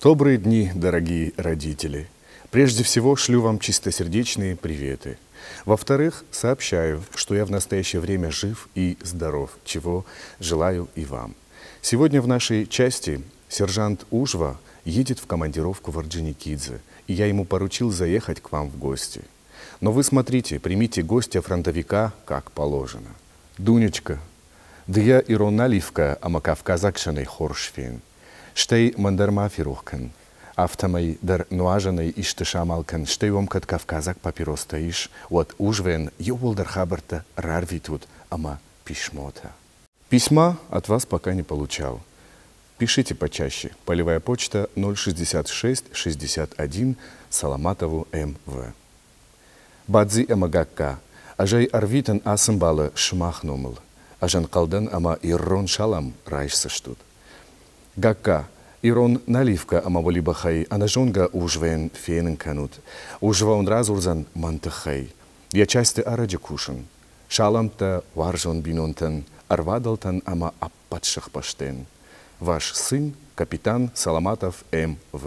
Добрые дни, дорогие родители! Прежде всего, шлю вам чистосердечные приветы. Во-вторых, сообщаю, что я в настоящее время жив и здоров, чего желаю и вам. Сегодня в нашей части сержант Ужва едет в командировку в Орджоникидзе, и я ему поручил заехать к вам в гости. Но вы смотрите, примите гостя фронтовика как положено. Дунечка, ды йӕ ирон наливкӕ ӕмӕ кавказаг сӕнӕй хорз фен. Стӕй мӕн дӕр ма ферох кӕн. Афтӕмӕй дӕр нуазӕнӕй исты самал кӕн, стӕй уӕм кӕд кавказаг папиростӕ ис, уӕд Ужвӕн иууылдӕр хабӕрттӕ рарвитут ӕмӕ писмотӕ. Письма от вас пока не получал. Пишите почаще. Полевая почта 066 61 Саламатову М.В. Бадзи ӕмӕ Гагка, ӕз ӕй ӕрвитын ацы мбалы сымах номыл. Ӕз ӕнхъӕл дӕн ӕмӕ ирон салам райсдзыстут. Гагка, ирон наливкӕ ӕмӕ уӕлибӕхӕй ӕнӕзонгӕ Ужвӕйӕн фенын кӕнут. Ужвӕ уын радзурдзӕн мӕн тыххӕй. Йӕ часты ӕрӕджы кусын. Салӕмттӕ уарзон бинонтӕн, ӕрвадӕлтӕн ӕмӕ ӕппӕт сыхбӕстӕн. Ваш сын, капитан Саламатов М.В.